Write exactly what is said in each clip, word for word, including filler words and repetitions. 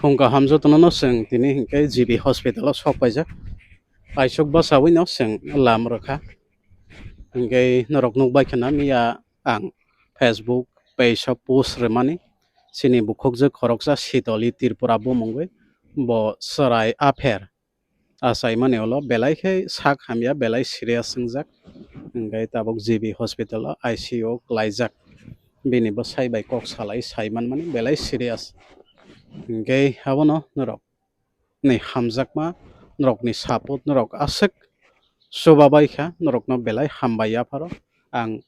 Phung kaham jotono no chwng tini hinkhe G B hospital o sok paijak. Aisuk bwsawino chwng lam rwkha. Hinkhe norok nukbai khna miya ang Facebook page o post rwmani. Chini bukhukjwk khoroksa Sitoli Tripura bumungwi bo chwrai apher achaimani ulo belai khe sak hamya, belai serious wngjak. Hinkhe tabuk G B hospital o I C U o klaijak. Bini bwsai bai kok salai sai manmani belai serious. Hinkhe abono norok ni hamjakma, norokni support, norok aswk chubabaikha, norokno belai hambai yapharo. Ang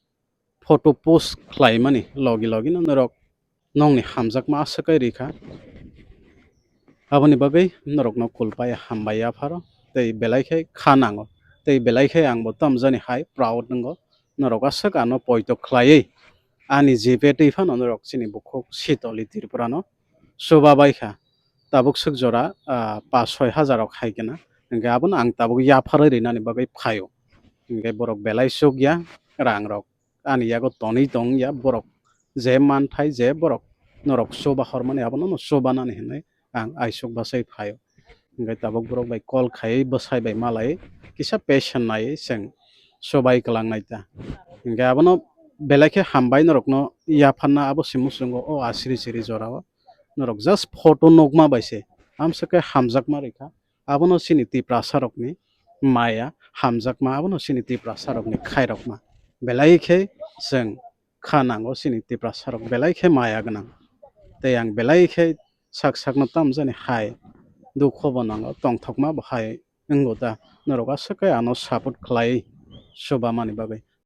photo post khlaimani logi logino norok nongni hamjakma aswk kai rikha. Aboni bagwi norokno kulpai hambai yapharo, tei belai khe kha nango, tei belai khe angbo tamjani hai proud wngo. Norok aswk ano poito khlaiwi ani G P twi phano norok chini bukhuk Sitoli Tripurano chubabaikha. Tabuk swk jora, ah, pash soi hajar rok hai khe na, hinkhe abono ang tabuk yapharwi rinani bagwi phaio. Hinkhe borok belai chukya, rang rok ani yago tonwi tongya borok, je manthai je borok norok chuba hormani abono no chubanani hinwi ang aisuk bwsai phaio. Hinkhe tabuk borok bai call khaiwi bwsai bai malai kisa patient naiwi chwng chubai kwlangnai ta. Hinkhe abono belai khe hambai norokno yapharna abo se muchungo o asiri siri jorao. Norok just photo nukma bai se amswk khe hamjakma rikha. Abono chini Tiprasa rokni maya hamjakma, abono chini Tiprasa rokni khairokma. Belai khe chwng kha nango chini Tiprasa rok belai khe maya gwnang. Tei ang belai khe sak sakno tamjani hai dukho bo nango, tongthokma bo hai wngo da. Norok aswk khe ano support khlai chubamani bagwi.